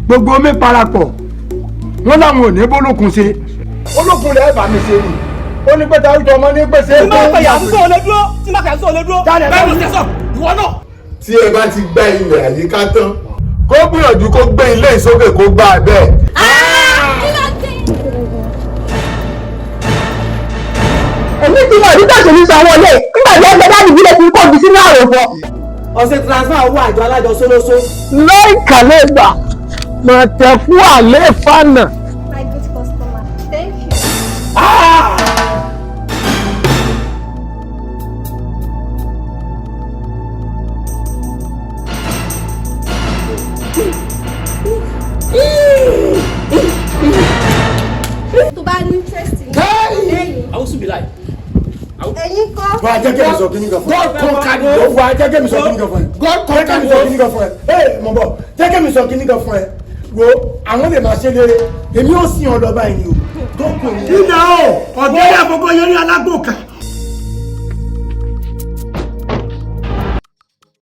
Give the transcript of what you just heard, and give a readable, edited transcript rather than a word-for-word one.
Gbogbo omi parapọ̀, wọ́n láwọn ò ní bólókun ṣe. Olókun rẹ̀ bá mi ṣe ni ó ní pé táwọn ọmọ ní pèsè. Tí máa pẹ̀yà sọ lè dúró, tí máa pẹ̀yà sọ lè dúró. Bẹ́ẹ̀ ló ṣe sọ ìwọ náà. Tí ẹ bá ti gbá ilẹ̀ àyíká tán, kó gbìyànjú kó gbé ilé ìsókè, kó gbá a bẹ́ẹ̀. Kí ló dé? Èmi ti mọ̀ nígbà tó ní sanwó lé nígbà tí ẹgbẹ́ dáàbì bílẹ̀ ti kó bí sínú àròfọ. Ọ̀sẹ̀ transfer owó àjọ alájọ sólósó. Lọ́ìkàlẹ̀ gbà mọ̀tẹ́kù àlẹ́ fànà. My good customer. Thank you. Tó bá ní interest ní ẹ̀yin. Àwọn sùn bí láì. Ẹ̀yin kọ́. Wà á jẹ́ kí mi sọ kíní kan fún ẹ. God conquer the world. Wà á jẹ́ kí mi sọ kíní kan fún ẹ. God Jẹ́ conquer kí mi the sọ world. kíní kan fún ẹ. Ee, mọ̀ bọ̀, jẹ́ kí mi sọ kíní kan fún ẹ. Wo, àwọn lè máa ṣe lére, èmi ò sìn ọ lọ báyìí ni o. Tó kù ní. Ìdá o, ọ̀gẹ́dẹ̀ àkọ́kọ́ yẹrí alágbòkà.